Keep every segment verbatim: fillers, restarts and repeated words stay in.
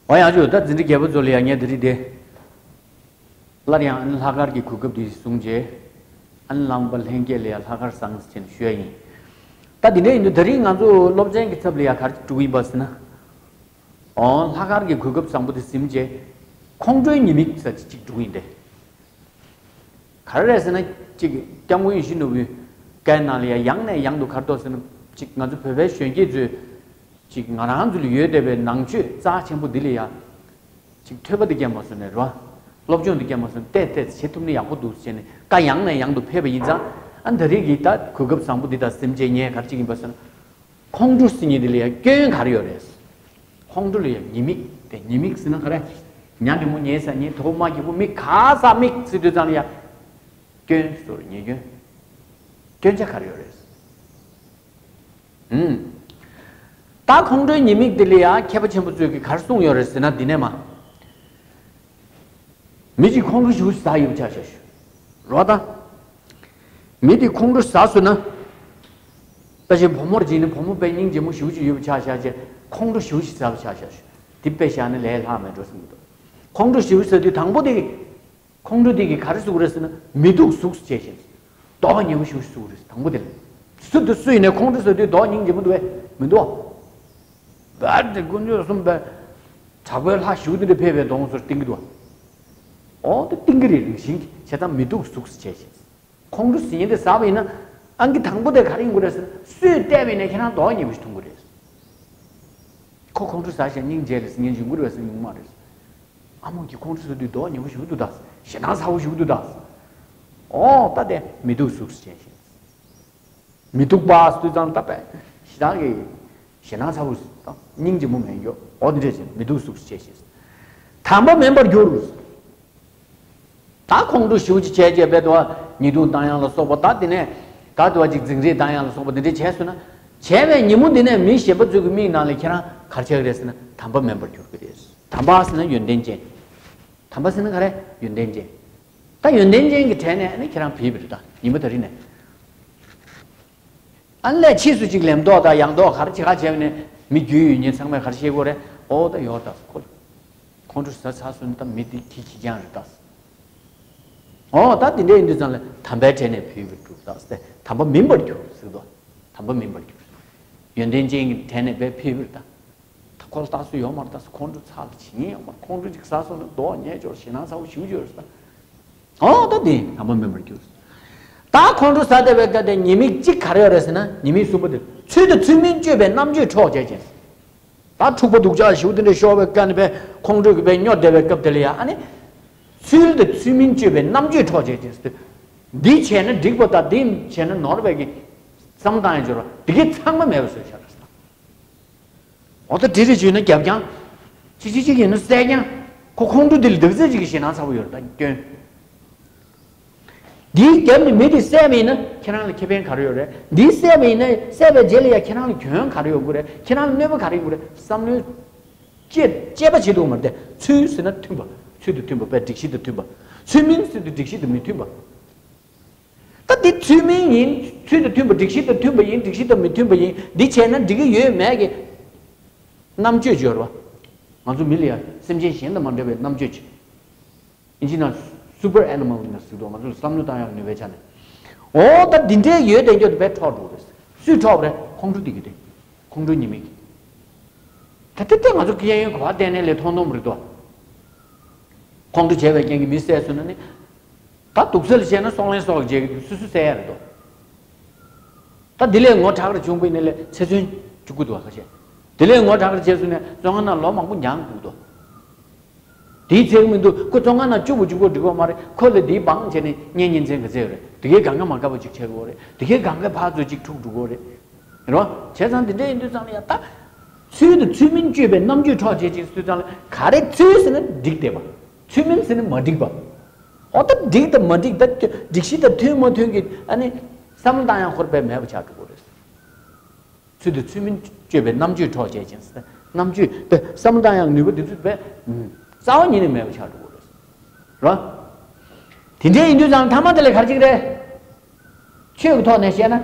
འོ་ཡང་ཅུ་ད་འཛིན་གྲྭ་བརྒྱད་པ་ཚོ་ལ་ཡང་ངས་དེ་རིང་དེ། སླར་ཡང་ཨ་ནི་ལྷག་དཀར་གྱི་གོ་སྐབས་འདི་བཟུང་རྗེས། ཨ་ནི་བླངས་པ་ལྷན་རྒྱས་ལ་ཡང་ལྷག་དཀར་བཟང་ཟེར་ནས་ཞུ་ཡ་ཡིན། ད་འདི་འདྲ་ཡིན་དུས་དེ་རིང་ང་ཚོ་སློབ་ཚན་གྱི་ཚབ་ལ་ཡང་ག་རེ་འགྲོ་གི་ཡིན་པ་ཟེར་ན། འོ་ལྷག་དཀར་གྱི་གོ་སྐབས་བཟང་པོ་དེ་ཟིན་རྗེས། ཁོང་ཁྲོའི་ཉེས་དམིགས་ཟེར་ཅིག་འགྲོ་གི་ཡིན་ཏེ། ག་རེ་རེད་ཟེར་ན། ཅིག་སྐྱབས་མགོན་ཡིད་བཞིན་ནོར་བུའི་བཀའི་ནང་ལ་ཡང་ཡང་ནས་ཡང་དུ་ག་རེ་འདུག་ཟེར་ན། ཅིག་ང་ཚོ་བོད་པའི་གཞོན་སྐྱེས་ཚོས་ཅིག་ང་རང་ཚོ་ལ་ཡོད་བསྡད་པའི་ནང་ཆོས་རྩ་ཆེན་པོ་འདི་ལ་ཡང་ཅིག་ཐོས་པ་འདི་སྐྱེས་མ་སོང་ནས་རོ། སློབ་སྦྱོང་འདི་སྐྱེས་མ་སོང་ནས་ཏོག་ཙམ་བྱེད་ཐུབ་ན་ཡག་པོ་འདུག་ཟེར་ནས་བཀའ་ཡང་ནས་ཡང་དུ་ཕེབས་པ་ཡིན་ཙང་། ཨ་ད་རེས་ཀྱི་ད་གོ་སྐབས་བཟང་པོ་འདི་དང་ཟིན་རྗེས་ངས་ག་རེ་བྱེད་ཀྱི་ཡིན་པ་ཟེར་ན། ཁོང་ཁྲོ་ཟེར་མཁན་འདི་ལ་ཡང་སྐྱོན་ག་རེ་ཡོད་རེད། ཁོང་ཁྲོ་ལ་ཡང་ཉེས་དམིགས་དེ། ཉེས་དམིགས་ཟེར་ན་ག་རེ། ཉ་འདྲེ་མོ་ཉལ་ས་ཉལ། དོ་མ་གི་པོ་མིག་ག་ས་མིག་ཟེར་དུས་ཙང་ལ་ཡང་། སྐྱོན་ཟེར་ཉེས་སྐྱོན། སྐྱོན་ཆ་ག་རེ་ཡོད་རེད། ཨུམ། ད་ཁོང་ཁྲོའི་ཉེས་དམིགས་འདི་ལ་ཡང་མཁས་པ་ཆེན་པོ་ཚོས་ཀྱིས་ག་རེ་གསུངས་ཡོད་རེད་ཟེར་ན། འདི་ནས་མ། མི་གཅིག་ཁོང་ཁྲོ་ཞེ་པོ་ཟ་ཡོད་པ་ཆ་བཞག་ཞུ། རོ་ད། མི་དེ་ཁོང་ཁྲོ་ཟ་སོང་ན། ད་ཅིག་བུ་མོར་བྱས་ནས་བུ་མོ་དཔེ་སྙིང་རྗེ་མོ་ཞེ་པོ་ཅིག་ཡོད་པ་ཆ་བཞག་བྱས། ཁོང་ཁྲོ་ཞེ་པོ་ཞིག་ཟ་བ་ཆ་བཞག་ཞུ། དེ་དཔེ་བཞག་ན་ལས་སླ་མེད་འགྲོ་བསམ་གྱི་འདུག་ཁོང་ཁྲོ་ཞེ་པོ་ཟ་དུས་དང་པོ་དེ། ཁོང་ཁྲོ་དེ་གིས་ག་རེ་བཟོ་གི་རེད་ཟེར་ན། མི་སྡུག་ཟུག་ཟེར་བྱས་ཤིང་། དོགས་པ་ཉེ་པོ་ཞེ་པོ་ཞིག་བཟོ་གི་རེད། དང་པོ་དེ་ལ། སུ་དང་སུ་ཡིན་ནའི་ཁོང་ཁྲོ་ཟ་དུས་དོགས་སྙིང་རྗེ་མོ་འདུག་པས་མི་འདུག་རྦད་དེ་དཀོན་མཆོག་གསུམ་པའི་དྲག་པོའི་ལྷ་ཞེ་པོ་དེ་འདྲ་ཕེབས་པའི་གདོང་ཚོར་བསྟན་གྱི་འདུག་འོ་དེ་བསྟན་གྱི་རེད། རང་བཞིན་གྱིས། བྱས་ཙང་མི་སྡུག་ཟུག་ཟེར་བྱས་ཤིང་། ཁོང་ཁྲོ་ཟ་མཁན་དེ་ཟ་བ་ཡིན་ན། ཨང་ཀི་དང་པོ་དེ་ག་རེ་ཡིན་དགོས་རེད་ཟེར་ན། སུས་བལྟས་པ་ཡིན་ན་ཁྱེད་རང་དོགས་ཉེ་པོ་ཞིག་མཐོང་གི་རེད། ཁོ་ཁོང་ཁྲོ་ཟ་བྱས་སྙིང་རྗེ་ལ་ཟེར་མཁན་ཡོང་གི་རེད་པས་ཟེར་མཁན་ཡོང་མ་རེད། ཨ་མོ་གིས་ཁོང་ཁྲོ་ཟ་དུས་དོགས་ཉེ་པོ་ཞིག་འདུག་ད། ཞེད་སྣང་ཚ་པོ་ཞིག་འདུག་ད། འོ་ད་དེ་མི་སྡུག་ཟུག་ཟེར་བྱས་ཤིང་། མི་སྡུག་པ་ཟེར་དུས་ཙང་ད་དཔེ་ཞེ་དྲག་གི་ཞེད་སྣང་ཚ་པོ་དང་སྙིང་རྗེ་མོ་མེད་མཁན། འོ་དེ་འདྲ་ཞིག་མི་སྡུག་ཟུག་བྱས་ཤིང་། དམ་པ་མིན་པར་འགྱུར། ད་ཁོང་ཁྲོ་ཞེ་པོ་ཅིག་བྱས་བྱས་པའི་དུ་བ་ཉེས་རྡུང་བཏང་ཡག་ལ་སོགས་པ། ད་དེ་ནས་ག་དུ་བ་ཅིག་འཛིང་རེས་བཏང་ཡག་ལ་སོགས་པ་དེ་འདྲ་བྱས་སོང་ན། བྱས་པའི་ཉིན་མོ་འདི་ནས་མི་གཞན་པ་ཚོའི་མིག་ནང་ལ་ཁྱེད་རང་ག་རེ་ཆགས་ཀྱི་རེད་ཟེར་ན། དམ་པ་མིན་པར་འགྱུར་གྱི་རེད། དམ་པ་ཟེར་ན་ཡོན་ཏན་ཅན། དམ་པ་ཟེར་ན་ག་རེ། ཡོན་ཏན་ཅན། ད་ཡོན་ཏན་ཅན་གྱི་གྲས་ནས་ནི་ཁྱེད་རང་བུད་པ་རེད། ད་ཉི་མ་ད་རིང་ནས། ཨ་ནི་ལས་ཕྱིས་སུ་ཅིག་ལེམ་ཏོག་དང་ཡང་ཏོག་ག་རེ་བྱེད་ག་བྱས་ནས་མི་རྒྱུས་ཡོད་མཁན་ཚང་མས་ག་རེ་བཤད་དགོས་རེད། ཨོ་ད་ཡོད་ད། ཁོ་ཁོང་ཁྲོ་ཟ་ཚར་སོང་ད་མི་དེ་ཁྱི་ཁྱི་རྐྱང་རེད་ད། ཨོ་ད་དེ་འདྲ་ཡིན་དུས་ཙང་ལ་དམ་པའི་གྲས་ནས་བུད་པ་འགྲུབ་ད་ཟེར། དམ་པ་མིན་པར་འགྱུར་ཟེར་དོ། དམ་པ་མིན་པར་འགྱུར། ཡོན་ཏན་ཅན་གྱི་གྲས་ནས་བུད་པ་རེད་ད། ད་ཁོ་ལ་ལྟ་སྲོལ་ཡོད་མ་རེད། ད་ཁོང་ཁྲོ་ཚ་ལ་བྱེད་ཉེན་ཡོད་མ་རེད། ཁོང་ཁྲོ་ཅིག་ཟ་སོང་ན་དོགས་ཉེས་ཆོག་ཞེད་སྣང་ཚ་པོ་ཞེ་པོ་ཅིག་ཡོད་རེད་ད། ཨོ་ད་དེ་དམ་པ་མིན་པར་འགྱུར། ད་ཁོང་ཁྲོ་ཟ་བསྡད་པའི་སྐབས་དེ་ཉེས་དམིགས་གཅིག་ག་རེ་ཡོད་རེད་ཟེར་ན། ཉེས་དམིགས་གསུམ་པོ་དེ། ཚུལ་དང་ཚུལ་མིན་སྤྱོད་པའི་རྣམ་དཔྱོད་འཕྲོག་བྱེད་ཅིང་། ད་འཁྲུག་པ་སྡུག་ཅག་ཞེ་པོ་དེ་འདྲ་ཤོར་བའི་སྐབས་ནས་པས་ཁོང་ཁྲོ་གིས་པས་སྨྱོ་བསྡད་པའི་སྐབས་དེ་ལ་ཡང་ཨ་ནི། ཚུལ་དང་ཚུལ་མིན་སྤྱོད་པའི་རྣམ་དཔྱོད་འཕྲོག་བྱེད་ཅིང་། འདི་བྱས་ན་འགྲིག་པ་དང་འདི་བྱས་ན་ནོར་བའི་གི་བསམ་བློ་བཏང་ཡང་འབྱོར་བ་དེ་གས་ཚང་མ་མེད་པ་བཟོས་བཞག་རེད། འོ་ད་འདྲེ་རེ་བྱུང་ན་རྒྱབ་རྐྱང་། ཅི་ཅི་ཅི་ཡིན་ན་བསད་རྐྱང་། ཁོ་ཁོང་ཁྲོ་འདི་ལ་འདུག་ཚད་ཅིག་གི་ཞེད་སྣང་ཚ་པོ་ཡོད་རེད་ད་སྐྱོན། འདིའི་རྒྱབ་ནས་མི་དེ་བསད་པ་ཡིན་ན་ཁྱེད་རང་ལ་ཁེ་ཕན་ག་རེ་ཡོད་རེད། འདིས་བསད་པ་ཡིན་ན། བསད་པའི་རྗེས་ལ་ཡང་ཁྱེད་རང་ལ་གྱོང་ག་རེ་ཡོང་གི་རེད། ཁྱེད་རང་ལ་གནོད་པ་ག་རེ་ཡོང་གི་རེད། བསམ་བློའི་དཔྱད་དཔྱད་པ་བྱེད་ཐུབ་མ་རེད་དེ། ཚུལ་ཟེར་ན་མཐུན་པ། ཚུལ་དང་མཐུན་པ་པས་སྒྲིག་གཞི་དང་མཐུན་པ། ཚུལ་མིན་ཟེར་དུས་སྒྲིག་གཞི་དང་མི་མཐུན་པ། ད་འདི་ཚུལ་མིན་ཡིན། ཚུལ་དང་མཐུན་པ། སྒྲིག་གཞི་དང་མཐུན་པ་ཡིན། སྒྲིག་གཞི་དང་མི་མཐུན་པ་ཡིན། འདི་བྱས་ན་འགྲིག་གི་ཡོད་མེད་ཀྱི་རྣམ་དཔྱོད་ཅིག་ཡོད་རེད་པ། ང་ཚོ་མི་ལ་ཡང་སེམས་ཅན་གཞན་དང་མ་འདྲ་བའི་རྣམ་དཔྱོད་ཅིག་ཨིན་ཇི་ནང་སུ་པར་ཨེ་ནི་མལ་ཡིན་ན་ཟེར་དུས། ང་ཚོ་ལ་བསམ་བློ་བཏང་ཡག་ནུས་པའི་ཆ་ནས། འོ་ད་འདི་འདྲའི་ཡོད་དེ་འགྱོ་དེ་བས་འཕྲོག་འགྲོ་གི་རེད། སུས་འཕྲོག་པ་རེད། ཁོང་ཁྲོ་དེ་གིས་རེད། ཁོང་ཁྲོ་ཉེས་དམིགས། ད་ལྟ་ལྟ་ང་ཚོ་སྐྱེ་ཡོན་ག་པར་བལྟས་ནས་ལས་མཐོང་མཐོང་རེད་དོ། ཁོང་ཁྲོ་བྱས་པའི་རྐྱེན་གྱིས་མི་བསད་སོང་ན་ནི། ད་དུག་སེལ་བྱས་ན་སྲོག་ལན་སྲོག་བྱས་ཀྱི་སུ་སུ་བསད་ཡ་རེད་དོ། ད་འདི་ལས་ངོ་དྲག་རེ་བྱུང་པ་ཡིན་ན་ལས་ཚེ་བཙོན་བཅུག་གི་འདུག་ཁ་ཤས། འདི་ལས་ངོ་དྲག་རེ་བྱས་སོང་ན་བཙོན་ཁང་ནང་ལོ་མང་པོ་མྱངས་དགོས་འདུག་དེའི་ཚེ་གི་མི་འདུག་ཁོ་བཙོན་ཁང་ནང་བཅུག་པ་བཅུག་པ་འགྲིག་གི་མ་རེད། ཁོ་ལ་དེའི་བང་བྱས་ནས་གཉེན་ཉེ་ཚན་ག་ཚད་ཡོད་རེད། དེ་གའི་གང་ག་མ་དགའ་བ་ཅིག་བྱེད་དགོས་རེད། དེ་གའི་གང་ག་ཕར་ཚུར་ཅིག་འཁྲུག་འགྲོ་གི་རེད། རེད་བ། བྱས་ཙང་དེ་འདྲ་ཡིན་དུས་ཙང་ལ་ཡ་ད། ཚུལ་དང་ཚུལ་མིན་སྤྱོད་པའི་རྣམ་དཔྱོད་འཕྲོག་བྱེད་ཅིག་ཟེར་དུས་ཙང་ལ། ག་རེ་ཚུལ་ཟེར་ན་འགྲིག་བསྡད་པ། ཚུལ་མིན་ཟེར་ན་མ་འགྲིག་པ། འོ་ད་འགྲིག་དང་མ་འགྲིག་ད་སྒྲིག་གཞི་དང་མཐུན་མ་མཐུན་གྱི་ཨ་ནི་བསམ་བློ་བཏང་ཡག་ཁོ་རང་དཔེ་མེད་པ་ཆགས་འགྲོ་གི་རེད། ཚུལ་དང་ཚུལ་མིན་སྤྱོད་པའི་རྣམ་དཔྱོད་འཕྲོག་བྱེད་ཅིང་ཟེར། རྣམ་དཔྱོད་དཔེ་བསམ་བློ་བཏང་ཡག་ནུས་པ་དེ་ཚོ་དཔེ་རྩ་བ་ཉིད་ནས་མེད་པ་ཆགས་འགྲོ་གི་རེད། རེད་བ། དེ་འདྲ་ཡིན་དུས་ཙང་ཐ་མ་དེ་ལ་ག་རེ་བྱེད་ཀྱི་རེད། ཆོས་ཀྱི་ཐོག་ནས་བཤད་ན།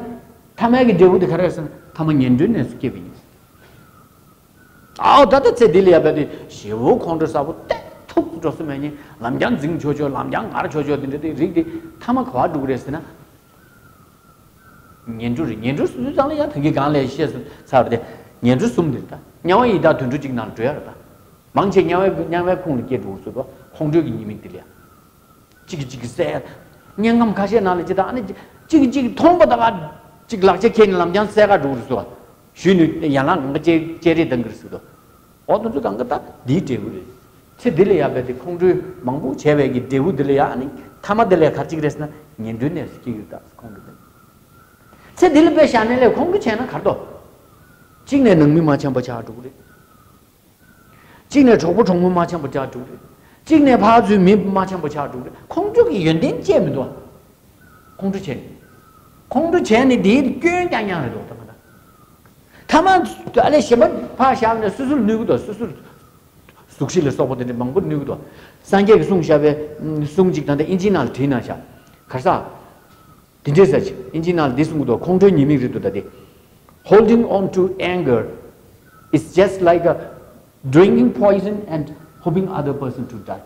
ཐ་མའི་གི་འབྲས་བུ་དེ་ག་རེ་རེད་ཟེར་ན། ཐ་མ་ངན་འགྲོའི་གནས་སུ་སྐྱེས་པ་ཡིན། ཨའོ་ད་ལྟ་ཚེ་འདི་ལ་ཡ་བས་དེ་ཞེ་བོ་ཁོང་ཁྲོ་ཟ་བོ་ཏེ་ཐུག་འགྲོ་སུ་མེད་ཉིན་ལམ་རྒྱང་འཛིང་ཆོག་ཆོག་ལམ་རྒྱང་ངར་ཆོག་ཆོག་དེ་འདྲ་དེ་རིགས་དེ་ཐ་མ་ག་བ་འགྲོ་གི་རེད་ཟེར་ན། ངན་འགྲོ་རེད། ངན་འགྲོ་སུ་ཚོད་ཚང་ལ་ཡང་ཐང་གི་གང་ལས་བཤད་སུ་ཚར་བ་དེ་ངན་འགྲོ་གསུམ་དེ་རེད་ད། དམྱལ་བ་ཡི་དྭགས་དུད་འགྲོ་གཅིག་ནང་ལ་འགྲོ་ཡ་རེད་ད། མང་ཆེ་དམྱལ་བའི་དམྱལ་བའི་ཁོངས་ལ་སྐྱེ་འགྲོ་སུ་དོ་ཁོང་ཁྲོའི་གི་ཉེས་དམིགས་དེ་ལ་ཡ། གཅིག་གིས་གཅིག་གིས་བསད། དམྱལ་ཁམས་ཁ་ཤས་ནང་ལ་ཅི་ད་ཨ་ནི་གཅིག་གིས་གཅིག་མཐོང་པ་ད་ག་གཅིག་ལག་ཆ་ཁྱེར་ནས་ལམ་རྒྱང་བསད་ག་འགྲོ་རུ་སུ་བ། ཞུས་ནས་ཡན་ལག་ངང་ག་ཅེ་ཅེ་རེ་དང་གིར་སུ་དོ། འོ་དེ་ཚོ་གང་ག་ད་འདིའི་འབྲས་བུ་རེད། ཚེ་འདི་ལ་ཡ་བས་དེ་ཁོང་ཁྲོའི་མང་པོ་བྱས་པའི་གི་འབྲས་བུ་འདི་ལ་ཡ་ཨ་ནི་ཐ་མ་འདི་ལ་ཡ་ག་ཅིག་རེད་ཟེར་ན་ངན་འགྲོའི་གནས་སུ་སྐྱེ་ཡོད་ད་ཁོང་ཁྲོ་དེ། ཚེ་འདི་ལ་དཔེ་བཞག་ནས་ལས་ཁོང་ཁྲོ་བྱས་ན་གར་དོ། གཅིག་ནས་ནང་མི་མ་འཆམ་པ་ཆགས་འགྲོ་གི་རེད། གཅིག་ནས་གྲོགས་པོ་གྲོགས་མོ་མ་འཆམ་པ་ཆགས་འགྲོ་གི་རེད། གཅིག་ནས་ཕར་ཚུར་མི་མ་འཆམ་པ་ཆགས་འགྲོ་གི་རེད། ཁོང་ཁྲོ་གི་ཡོན་ཏན་ཅི་མི་འདུག་ཁོང་ཁྲོ་བྱས་ནས། ཁོང་ཁྲོ་བྱས་ནས་དེའི་སྐྱོན་རྐྱང་རྐྱང་རེད་འདུག་ད་མ་ད། ཐ་མ་ཨ་ལས་གཞན་པ་ཕར་བཞག་ནས་སོ་སོར་གནོད་གི་འདུག་སོ་སོར་གཟུགས་གཞི་ལ་སོགས་པ་དེ་འདྲ་མང་པོ་གནོད་གི་འདུག་སངས་རྒྱས་ཀྱིས་གསུངས་བཞག་པའི་གསུང་གཅིག་ད་ལྟ་ཨིན་ཇིའི་ནང་ལ་བྲིས་གནང་བཞག་གར་ས། དེ་འདྲའི་ཟེར་ཅིག་ཨིན་ཇིའི་ནང་ལ་འདི་གསུང་གི་འདུག་ཁོང་ཁྲོའི་ཉེས་དམིགས་རེད་འདུག་ད་དེ། Holding on to anger is just like a drinking poison and hoping other person to die.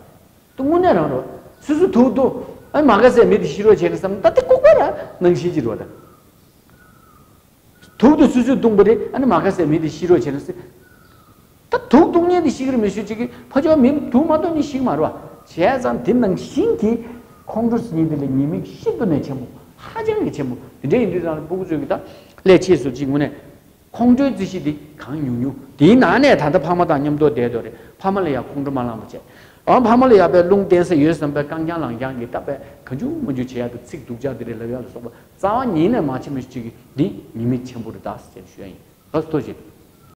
དུ་དངོས་གནས་རང་རོ། སུ་སུ་ཐུག་ཐུག་ཨ་མ་ག་སའི་མི་དེ་ཤི་རོགས་བྱས་ན་བསམ་ད་དེ་ལྐུགས་པ་ར་ནང་བཞིན་གྱི་རོ་ད། ཐུག་ཐུག་སུ་སུ་བཏུང་པ་རེད་ཨ་ནི་མ་ག་སའི་མི་དེ་ཤི་རོགས་བྱས་ན་སེ། ད་དུག་བཏུང་མཁན་དེ་ཤི་གི་རེད་མི་ཤི་ཅིག་གིས་ཕ་ཆོག་མི་དུག་མ་བཏུང་ནི་ཤི་གི་མ་རེད་བ། བྱས་ཙང་དེ་ནང་བཞིན་གྱི་ཁོང་ཁྲོ་ཟེར་མཁན་དེ་ལ་ཉེས་དམིགས་ཤིན་ཏུ་ནས་ཆེན་པོ་ཧ་ཅང་གི་ཆེན་པོ་དེ་འདྲ་ཡིན་དུས་ཙང་ལ་སྤུ་གུ་ཚོས་ཀྱི་ད་ཀླད་ཆེས་སུ་ཅིག་དངོས་གནས་ཁོང་ཁྲོའི་རྩིས་གཞི་འདི་གང་ཉུང་ཉུང་དེའི་ནང་ནས་ད་ལྟ་ཕ་མ་དང་མཉམ་དུ་བསྡད་དོ་རེད། ཕ་མ་ལ་ཡང་ཁོང་ཁྲོ་མ་ལངས་པ་བྱས། ཨང་ཕ་མ་ལ་ཡང་པའི་རླུང་བསྟན་ས་ཡོད་བསམ་པའི་རྐང་རྐྱང་ལངས་རྐྱང་གི་ད་པའི་གང་བྱུང་མང་བྱུང་བྱེད་ཡག་དང་ཚིག་སྡུག་ཅག་དེ་རེད་ལབ་ཡག་ལ་སོགས་པ་རྩ་བ་ཉིད་ནས་མ་བྱེད་མི་ཞིག་གིས་འདི་ཉེས་དམིགས་ཆེན་པོ་རེད་ད་ཟེར་ཞུ་ཡ་ཡིན། ལགས་སོ་ཐུགས་རྗེ་ཆེ།